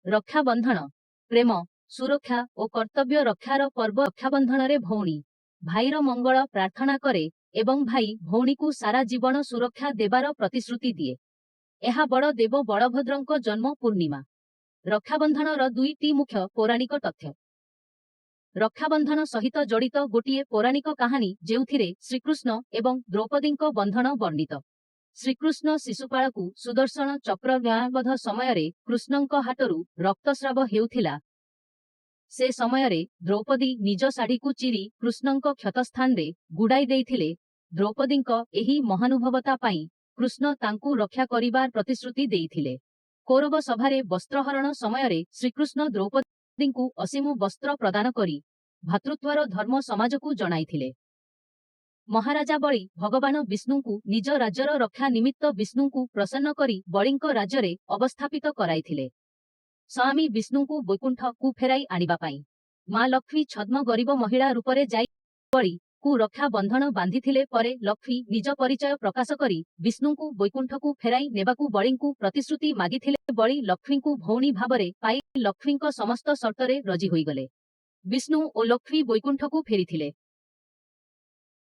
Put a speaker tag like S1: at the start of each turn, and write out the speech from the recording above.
S1: ରକ୍ଷାବନ୍ଧନ ପ୍ରେମ, ସୁରକ୍ଷା ଓ କର୍ତ୍ତବ୍ୟ ରକ୍ଷାର ପର୍ବ। ରକ୍ଷାବନ୍ଧନରେ ଭଉଣୀ ଭାଇର ମଙ୍ଗଳ ପ୍ରାର୍ଥନା କରେ ଏବଂ ଭାଇ ଭଉଣୀକୁ ସାରା ଜୀବନ ସୁରକ୍ଷା ଦେବାର ପ୍ରତିଶ୍ରୁତି ଦିଏ। ଏହା ବଡ଼ ଦେବ ବଳଭଦ୍ରଙ୍କ ଜନ୍ମ ପୂର୍ଣ୍ଣିମା। ରକ୍ଷାବନ୍ଧନର ଦୁଇଟି ମୁଖ୍ୟ ପୌରାଣିକ ତଥ୍ୟ। ରକ୍ଷାବନ୍ଧନ ସହିତ ଜଡ଼ିତ ଗୋଟିଏ ପୌରାଣିକ କାହାଣୀ, ଯେଉଁଥିରେ ଶ୍ରୀକୃଷ୍ଣ ଏବଂ ଦ୍ରୌପଦୀଙ୍କ ବନ୍ଧନ ବର୍ଣ୍ଣିତ। ଶ୍ରୀକୃଷ୍ଣ ଶିଶୁପାଳକୁ ସୁଦର୍ଶନ ଚକ୍ରବଧ ସମୟରେ କୃଷ୍ଣଙ୍କ ହାତରୁ ରକ୍ତସ୍ରାବ ହେଉଥିଲା। ସେ ସମୟରେ ଦ୍ରୌପଦୀ ନିଜ ଶାଢ଼ୀକୁ ଚିରି କୃଷ୍ଣଙ୍କ କ୍ଷତସ୍ଥାନରେ ଗୁଡ଼ାଇ ଦେଇଥିଲେ। ଦ୍ରୌପଦୀଙ୍କ ଏହି ମହାନୁଭବତା ପାଇଁ କୃଷ୍ଣ ତାଙ୍କୁ ରକ୍ଷା କରିବାର ପ୍ରତିଶ୍ରୁତି ଦେଇଥିଲେ। କୌରବ ସଭାରେ ବସ୍ତ୍ରହରଣ ସମୟରେ ଶ୍ରୀକୃଷ୍ଣ ଦ୍ରୌପଦୀଙ୍କୁ ଅସୀମ ବସ୍ତ୍ର ପ୍ରଦାନ କରି ଭ୍ରାତୃତ୍ୱର ଧର୍ମ ସମାଜକୁ ଜଣାଇଥିଲେ। ମହାରାଜା ବଳି ଭଗବାନ ବିଷ୍ଣୁଙ୍କୁ ନିଜ ରାଜ୍ୟର ରକ୍ଷା ନିମିତ୍ତ ବିଷ୍ଣୁଙ୍କୁ ପ୍ରସନ୍ନ କରି ବଳିଙ୍କ ରାଜ୍ୟରେ ଅବସ୍ଥାପିତ କରାଇଥିଲେ। ସ୍ୱାମୀ ବିଷ୍ଣୁଙ୍କୁ ବୈକୁଣ୍ଠକୁ ଫେରାଇ ଆଣିବା ପାଇଁ ମା ଲକ୍ଷ୍ମୀ ଛଦ୍ମ ଗରିବ ମହିଳା ରୂପରେ ଯାଇ ବଳିକୁ ରକ୍ଷା ବନ୍ଧନ ବାନ୍ଧିଥିଲେ। ପରେ ଲକ୍ଷ୍ମୀ ନିଜ ପରିଚୟ ପ୍ରକାଶ କରି ବିଷ୍ଣୁଙ୍କୁ ବୈକୁଣ୍ଠକୁ ଫେରାଇ ନେବାକୁ ବଳିଙ୍କୁ ପ୍ରତିଶ୍ରୁତି ମାଗିଥିଲେ। ବଳି ଲକ୍ଷ୍ମୀଙ୍କୁ ଭଉଣୀ ଭାବରେ ପାଇ ଲକ୍ଷ୍ମୀଙ୍କ ସମସ୍ତ ସର୍ତ୍ତରେ ରଜି ହୋଇଗଲେ। ବିଷ୍ଣୁ ଓ ଲକ୍ଷ୍ମୀ ବୈକୁଣ୍ଠକୁ ଫେରିଥିଲେ।